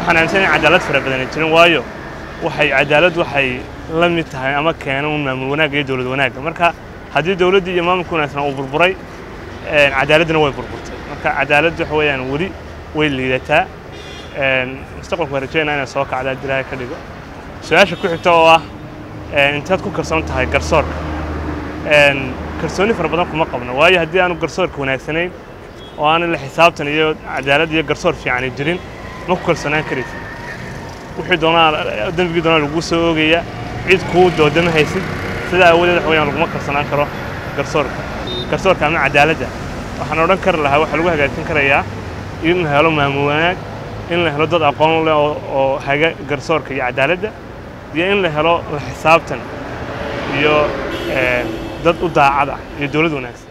Waxaan aaminsanahay in cadaalad fara badan ay jirin, waayo waxay cadaalad waxay la mid tahay ama keeno un maamul wanaagga iyo dowlad wanaagga. Marka haddii dowladdii iyo maamulka wanaagsan uu burburay, cadaaladdina way burburtay. Marka cadaaladdu waxa weeyaan weli way liidataa. Mustaqbalka waan rajeynaa inay soo kacda haddii Ilaahay ka dhigo. Su-aasha ku xigta oo ah inteed ku kalsoon tahay garsoorka? Kalsooni fara badan kuma qabno, waayo haddii aanu garsoorka wanaagsanayn oo aanu la xisaabtan iyo cadaalad iyo garsoor fiicani jirin, ma ku kalsoonaan karaysid. Wixii doonaa dembigii doonaa lagu soo oogaya, cid kuu dooda ma haysid. Sidaa aawadeed waxa weeyaan laguma kalsoonaan karo garsoorka ama cadaaladda. Waxaan odhan kari lahaa waxaa lagu hagaajin karayaa in la helo maamul wanaag, in la helo dad aqoon leh oo haga garsoorka iyo cadaaladda, iyo in la helo la xisaabtan iyo dad u daacad ah iyo dowlad wanaagsan.